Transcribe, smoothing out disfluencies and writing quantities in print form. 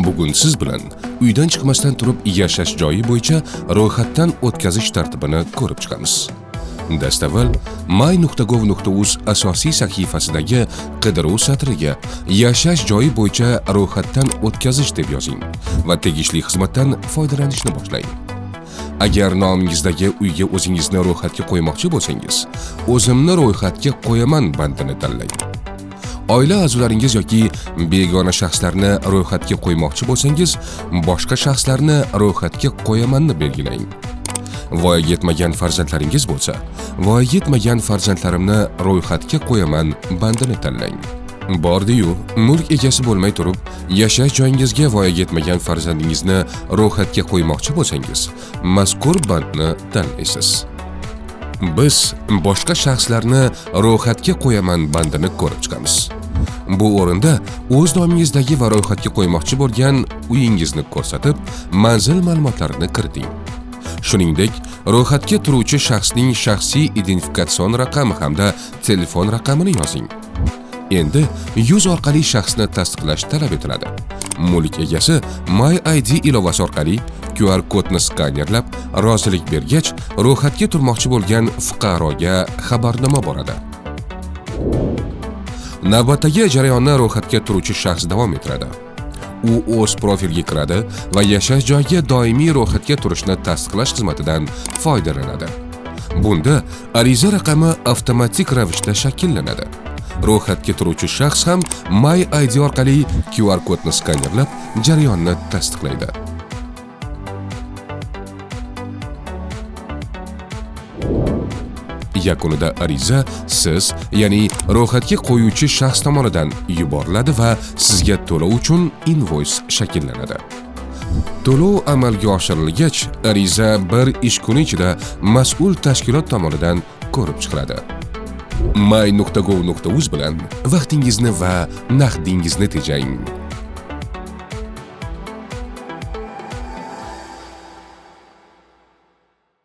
Bugun siz bilan uydan chiqmasdan turib yashash joyi bo'yicha ro'yxatdan o'tkazish tartibini ko'rib chiqamiz. Dastavval my.gov.uz asosiy sahifasidagi qidiruv satriga yashash joyi bo'yicha ro'yxatdan o'tkazish deb yozing va tegishli xizmatdan foydalanishni boshlang. Agar nomingizdagi uyga o'zingizni ro'yxatga qo'ymoqchi bo'lsangiz, "O'zimni ro'yxatga qo'yaman" bandini tanlang. Oila a'zolaringiz yoki begona shaxslarni ro'yxatga qo'ymoqchi bo'lsangiz, "Boshqa shaxslarni ro'yxatga qo'yamanni" belgilang. Voyaga yetmagan farzandlaringiz bo'lsa, "Voyaga yetmagan farzandlarimni ro'yxatga qo'yaman" bandini tanlang. Bordi-yu, mulk egasi bo'lmay turib, yashash joyingizga voyaga yetmagan farzandingizni ro'yxatga qo'ymoqchi bo'lsangiz, mazkur bandni tanlaysiz. Biz "Boshqa shaxslarni ro'yxatga qo'yaman" bandini ko'rib chiqamiz. Bu o'rinda o'z nomingizdagi va ro'yxatga qo'ymoqchi bo'lgan uyingizni ko'rsatib, manzil ma'lumotlarini kiriting. Shuningdek, ro'yxatga turuvchi shaxsning shaxsiy identifikatsion raqami hamda telefon raqamini yozing. Endi yuz orqali shaxsni tasdiqlash talab etiladi. Mulk egasi MyID ilovasi orqali QR kodni skanerlab, rozilik bergach, ro'yxatga turmoqchi bo'lgan fuqaroga xabarnoma boradi. Navbatdagi jarayonni ro'yxatga turuvchi shaxs davom ettiradi. U o'z profilga kiradi va yashash joyiga doimiy ro'yxatga turishni tasdiqlash xizmatidan foydalanadi. Bunda ariza raqami avtomatik ravishda shakllanadi. Ro'yxatga turuvchi shaxs ham MyID orqali QR kodni skanerlab, jarayonni tasdiqlaydi. Yakunida ariza siz, ya'ni ro'yxatga qo'yuvchi shaxs tomonidan yuboriladi va sizga to'lov uchun invoys shakllanadi. To'lov amalga oshirilgach, ariza bir ish kuni ichida mas'ul tashkilot tomonidan ko'rib chiqiladi. my.gov.uz bilan vaqtingizni va naqdingizni tejang.